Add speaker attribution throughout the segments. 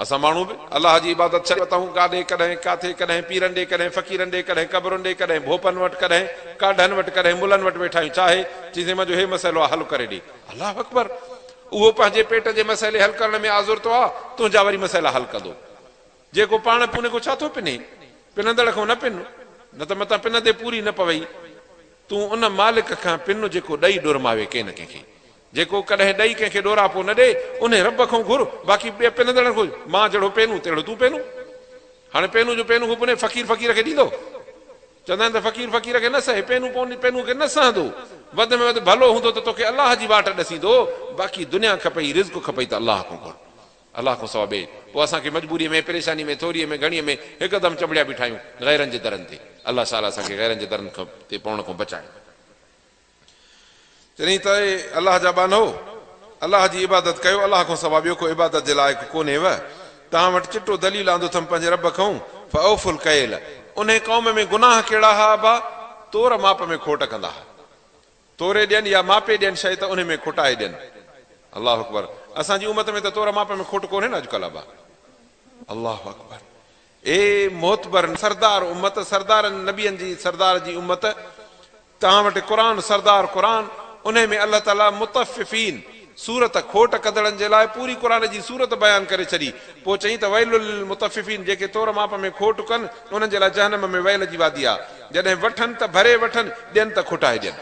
Speaker 1: اسان ماڻهو به الله جي عبادت ڇڏي وتائون، ڪاڏي، ڪڏهن، ڪاٿي، ڪڏهن پيرن ڏي، ڪڏهن فقيرن ڏي، ڪڏهن قبرن ڏي، ڪڏهن ڀوپن وٽ، ڪڏهن ڪاڍن وٽ، ڪڏهن ملن وٽ ويٺا آهيون، ڇاهي؟ چيسين منهنجو هي مسئلو آ حل ڪري ڏي. الله اڪبر! اهو پنهنجي پيٽ جي مسئلي حل ڪرڻ ۾ آزر ٿو آ، تنهنجا وري مسئلا حل ڪندو. جيڪو پاڻ پني کان ڇا ٿو پني؟ پنندڙ کان نه پن، نه ته متان پنندي پوري نه پوئي. تون ان مالڪ کان پن جيڪو ڏئي ڏرماوي ڪين ڪنهن کي. جيڪو ڪڏهن ڏئي ڪنهن کي ڏوراپو نه ڏئي، انهي رب کان گهر، باقي ٻئي پنندڙن کان، مان جهڙو پينو تهڙو تون پينو. هاڻي پينو جو پينو کان پني، فقير فقير کي ڏيندو؟ چوندا آهن ته فقير فقير کي نه سهي، پينو پينو کي نه سهندو. وڌ ۾ وڌ ڀلو هوندو ته توکي الله جي واٽ ڏسيندو، باقي دنيا کپئي، رزق کپئي ته الله کان گهر. الله کان سوا ٻئي. پوء اسان کي مجبوريء ۾، پريشانيء ۾، ٿوريء ۾، گهڻيء ۾، هڪدم چنبڙيا بيٺا آهيون غيرن جي درن تي. الله شال اسان کي غيرن جي درن تي پوڻ کان بچائي. چيائين ته اي الله جا ٻانهو! الله جي عبادت ڪيو، الله کان سوا ٻيو ڪو عبادت جي لائق ڪونهي و توهان وٽ چٽو دليل آندو اٿم پنهنجي رب کئون، فاوفوا الڪيل، انهي قوم ۾ گناهه ڪهڙا ها ابا؟ تور ماپ ۾ کوٽ ڪندا ها. توري ڏين يا ماپي ڏين شيء ته انهي ۾ کوٽائي ڏين. الله اڪبر! اسان جي امت ۾ ته تور ماپ ۾ کوٽ ڪونهي نه اڄڪلهه ابا. الله اڪبر! اي معتبر سردار امت، سردارن نبين جي سردار جي امت، توهان وٽ قرآن سردار قرآن، انهي ۾ الله تعالي مطففين، صورت کوٽ ڪندڙن جي لاء پوري قرآن جي صورت بيان ڪري ڇڏي، پوء چيائين ته ويل للمطففين جيڪي تور ماپ ۾ کوٽ ڪن انهن جي لاء جهنم ۾ ويل جي وادي آ، جڏهن وٺن ته ڀري وٺن، ڏين ته کوٽائي ڏين.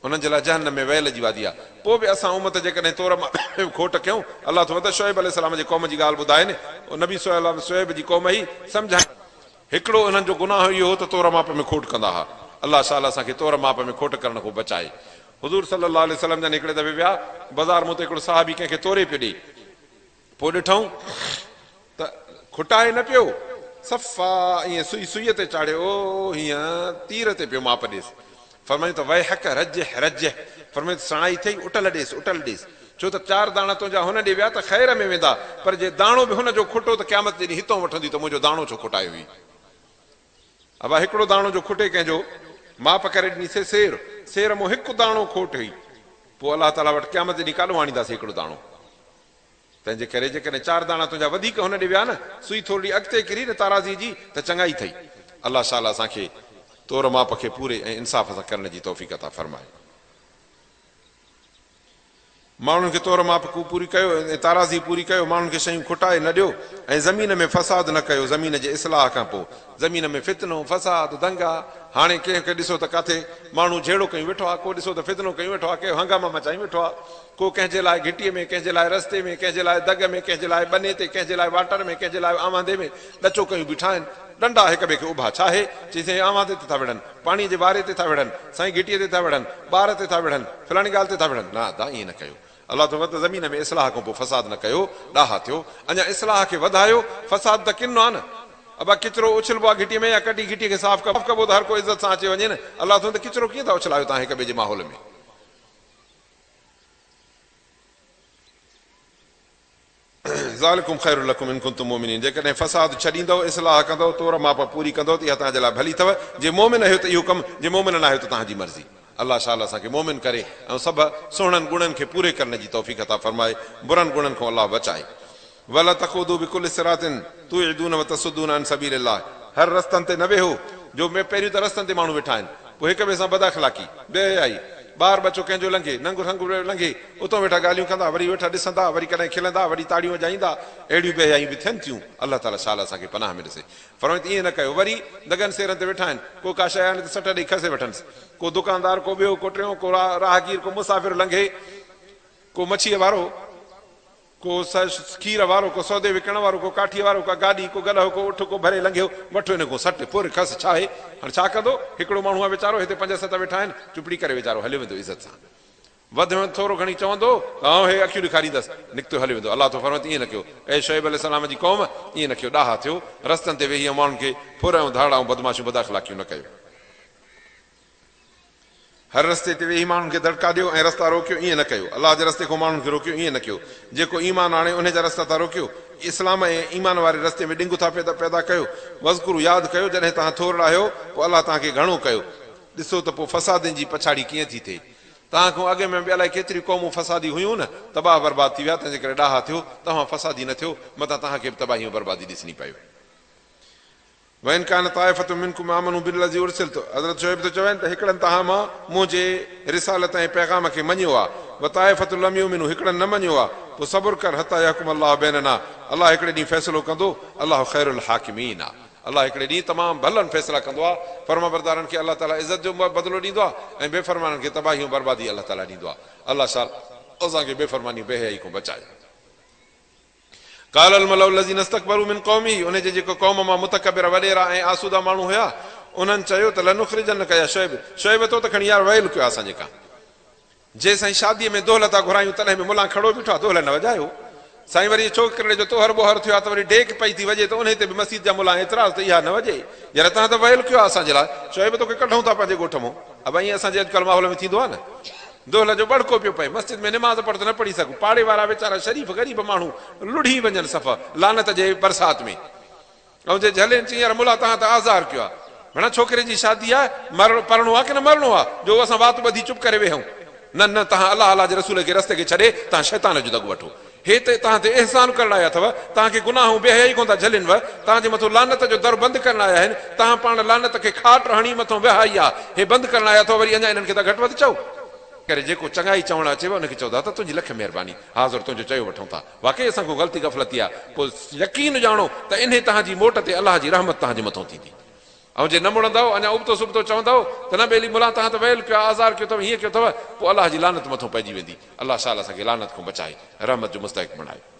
Speaker 1: انهن جي لاء جهنم ۾ ويل جي وادي آ. پوء به اسان امت جيڪڏهن تور ماپ ۾ کوٽ ڪيون، الله ٿو ته شعيب عليه السلام جي قوم جي ڳالهه ٻڌائي نه، نبي شعيب جي قوم هئي، سمجهائين. هڪڙو انهن جو گناهه اهو هو ته تور ماپ ۾ کوٽ ڪندا ها. الله شال اسان کي تور ماپ ۾ کوٽ ڪرڻ کان بچائي. حضور صلي الله عليه وسلم جن هڪڙي دفعي ويا بازار مون ته هڪڙو صحابي ڪنهن کي توري پيو ڏئي. پوء ڏٺائون ته کٽائي نه پيو، صفا ائين سئي سئيء تي چاڙهيو هيئن تير تي پيو ماپ ڏيس. فرمايائون ته ويحڪ رجح رجح، فرمايائون ته سڻائي ٿئي اٽل ڏيس اٽل ڏيس، ڇو ته چار داڻا تنهنجا هن ڏي ويا ته خير ۾ ويندا، پر جي داڻو به هن جو کٽو ته قيامت جي ڏينهن هتئون وٺندي ته منهنجو داڻو ڇو کٽايو هئي. ابا هڪڙو داڻو جو کٽي ڪنهن جو، ماپ ڪري ڏني سي سير، سير مون هڪ داڻو کوٽ هئي، پوء الله تعاليٰ وٽ قيامت جي ڏينهن ڪاڏهون آڻينداسين هڪڙو داڻو. تنهن جي ڪري جيڪڏهن چار داڻا تنهنجا وڌيڪ هن ڏي ويا نه، سوئي ٿورڙي اڳتي ڪري نه تارازيء جي، ته چڱائي ٿئي. الله شال اسان کي تور ماپ کي پوري ۽ انصاف سان ڪرڻ جي توفيق عطا فرمائي. ماڻهن کي تور ماپ پوري ڪيو ۽ تارازي پوري ڪيو، ماڻهن کي شيون کٽائي نه ڏيو ۽ زمين ۾ فساد نه ڪيو، زمين جي اصلاح کان پوء زمين ۾ فتنو، فساد، دنگا، هاڻي ڪنهن کي ڏسو ته ڪاٿي ماڻهو جهيڙو ڪيون ويٺو آهي، ڪو ڏسو ته فتنو ڪيون ويٺو آهي، ڪي هنگاما مچايون ويٺو آهي. ڪو ڪنهن جي لاء گهٽيء ۾، ڪنهن جي لاء رستي ۾، ڪنهن جي لاء دڳ ۾، ڪنهن جي لاء ٻني تي، ڪنهن جي لاء واٽر ۾، ڪنهن جي لاء آواندي ۾ ڏچو ڪيون بيٺا آهن. ڏنڊا هڪ ٻئي کي اڀا. ڇا هي؟ چي سائين آواندي تي ٿا وڙهن، پاڻيء جي واري تي ٿا وڙهن، سائين گهٽيء تي ٿا وڙهن، ٻار تي ٿا وڙهن، فلاڻي ڳالهه تي ٿا وڙهن. نه ادا ائين نه ڪيو. الله ٿو فرمائي ته زمين ۾ اصلاح کان پوء فساد نه ڪيو، ڏاها ٿيو. اڃا اصلاح کي وڌايو، فساد ته ڪن آ نه. ابا ڪچرو اڇلبو آ گهٽيء ۾ يا ڪڍي گهٽيء کي صاف ڪبو ته هر ڪو عزت سان اچي وڃي نه. الله ٿو فرمائي ته ڪچرو ڪيئن ٿا اڇلايو توهان هڪ ٻئي جي ماحول ۾. ذلڪم خير لڪم ان ڪنتم مؤمنين جيڪڏهن فساد ڇڏيندؤ، اصلاح ڪندؤ، تور ماپ پوري ڪندؤ ته اها توهان جي لاء ڀلي اٿو، جي مؤمن آهيو ته اهو ڪم، جي مؤمن نه آهيو ته توهان جي مرضي. الله شال اسان کي مؤمن ڪري ۽ سڀ سهڻن گڻن کي پوري ڪرڻ جي توفيق عطا فرمائي، برن گڻن کان الله بچائي. ولا تقعدوا بڪل صراط توعدون وتصدون عن سبيل الله هر رستن تي نه ويهو، جو پهريون ته رستن تي ماڻهو ويٺا آهن، پوء هڪ ٻئي سان بداخلاقي، بي حيائي، ٻار ٻچو ڪنهن جو لنگهي، ننگ سنگ لنگهي، اتان ويٺا ڳالهيون ڪندا، وري ويٺا ڏسندا، وري ڪڏهن کلندا، وري تاڙيون وڄائيندا، اهڙيون بي حيائيون به ٿين ٿيون، الله تعاليٰ شال اسان کي پناهه ۾ ڏسي. فرمائي ته ائين نه ڪيو. وري دڳن سيرن تي ويٺا آهن، ڪو ڪا شيء آڻي ته 60 ڏيئي کسي وٺنس، ڪو دڪاندار، ڪو ٻيو، ڪو ٽيون، ڪو راهگير، ڪو مسافر لنگهي، ڪو مڇيء وارو، ڪو کير وارو، ڪو سودي وڪڻڻ وارو، ڪو ڪاٺيء وارو، ڪا گاڏي، ڪو گڏهه، ڪو اٺ، ڪو ڀري لنگهيو، وٺ هن کان 60، ڦر، کس، ڇا آهي؟ هاڻ ڇا ڪندو؟ هڪڙو ماڻهو آهي ويچارو، هتي پنج ست ويٺا آهن، چپڙي ڪري ويچارو هليو ويندو عزت سان. وڌ ۾ وڌ ٿورو گهڻي چوندو ته آئون هي اکيون ڏيکاريندس، نڪتو هليو ويندو. الله ٿو فرمائي ته ائين نه ڪيو، اي شعيب عليه السلام جي قوم! ائين نه ڪيو، ڏاها ٿيو، رستن تي ويهي ۽ ماڻهن کي ڦر ۽ ڌاڙا ۽ بدمعاشيون بداخلاقيون نه ڪيو. هر رستي تي ويهي ماڻهن کي دڙڪا ڏيو ۽ رستا روڪيو، ائين نه ڪيو. الله جي رستي کان ماڻهن کي روڪيو، ائين نه ڪيو. جيڪو ايمان آڻي انهي جا رستا ٿا روڪيو. اسلام ۽ ايمان واري رستي ۾ ڏنگ ٿا پيدا ڪيو. واذڪروا ياد ڪيو جڏهن توهان ٿورڙا هيو پوء الله توهان کي گهڻو ڪيو. ڏسو ته پوء فسادين جي پڇاڙي ڪيئن ٿي ٿئي. توهان کان اڳ ۾ به الائي ڪيتريون قومون فسادي هيون نه، تباهه برباد ٿي ويا، تنهنجي ڪري ڏاها ٿيو، توهان فسادي نه ٿيو، متان توهان کي به تباهي ۽ بربادي ڏسڻي پوي. وان ڪان طائفة منڪم آمنوا بالذي ارسلت، حضرت شعيب ٿو چوين ته هڪڙن توهان مان منهنجي رسالت ۽ پيغام کي مڃيو آ، وطائفة لم يؤمنوا هڪڙن نه مڃيو آ، پوء صبر ڪر حتيٰ يحڪم الله بيننا الله هڪڙي ڏينهن فيصلو ڪندو، الله خير الحاڪمين آ. الله هڪڙي ڏينهن تمام ڀلن فيصلا ڪندو آ، فرمانبردارن کي الله تعاليٰ عزت جو بدلو ڏيندو آ ۽ بي فرمانن کي تباهي ۽ بربادي الله تعاليٰ ڏيندو آ. الله شال اسان کي بي فرماني ۽ بي حيائي کان بچائي. قال الملأ الذين استڪبروا من قومه انهي جي جيڪو قوم مان متڪبر وڏيرا ۽ آسودا ماڻهو هيا انهن چيو ته لنخرجنک يا شعيب شعيب تو ته کڻي يار ويل ڪيو آ اسان جي ڪان جي سائين شاديء ۾ دهل ٿا گهرايون تڏهن به ملان کڙو بيٺو آ دهل نه وڄايو سائين وري ڇوڪرڙي جو توهر ٻوهر ٿيو آ ته وري ڊيڪ پئي ٿي وڄي ته انهي تي به مسيت جا ملان اعتراض ته اها نه وڄي يار توهان ته ويل ڪيو آ اسان جي لاء شعيب توکي ڪڍون ٿا پنهنجي ڳوٺ مون ابا ائين اسان جي اڄڪلهه ماحول ۾ ٿيندو آ نه دهل جو ٻڙڪو پيو پئي مسجد ۾ نماز پڙھ ته نه پڙهي سگهون پاڙي وارا ويچارا شريف غريب ماڻهو لڙهي وڃن صفا لعنت جي برسات ۾ ۽ جي جهلين چين يار ملا توهان ته آزار ڪيو آ ڀيڻا ڇوڪري جي شادي آ مرڻو پرڻو آ ڪي نه مرڻو آ جو اسان وات ٻڌي چپ ڪري ويهون نه نه توهان الله الله جي رسول کي رستي کي ڇڏي توهان شيطان جو دڳ وٺو هي ته توهان تي احسان ڪرڻ آيا اٿو توهان کي گناهه ۽ بي حيائي کان ٿا جهلينو توهان جي مٿو لعنت جو در بند ڪرڻ آيا آهن توهان پاڻ لعنت کي کاٽ هڻي مٿو وهائي آ هي بند ڪرڻ آيا اٿو وري اڃا انهن کي ٿا گهٽ وڌ چئو. ڪري جيڪو چڱائي چوڻ اچيو ان کي چئو داتا تنهنجي لک مهرباني حاضر تنهنجو چيو وٺون ٿا واقعي اسان کان غلطي غفلت ٿي آهي، پوء يقين ڄاڻو ته انهي توهان جي موٽ تي الله جي رحمت توهان جي مٿون ٿيندي. ۽ جي نه مڙندؤ، اڃا ابتو سبتو چوندؤ ته نه ٻيلي ملان توهان ته ويل ڪيو آهي، آزار ڪيو اٿو، هيئن ڪيو اٿو، پوء الله جي لعنت مٿون پئجي ويندي. الله شال اسان کي لعنت کان بچائي، رحمت جو مستحق بڻائي.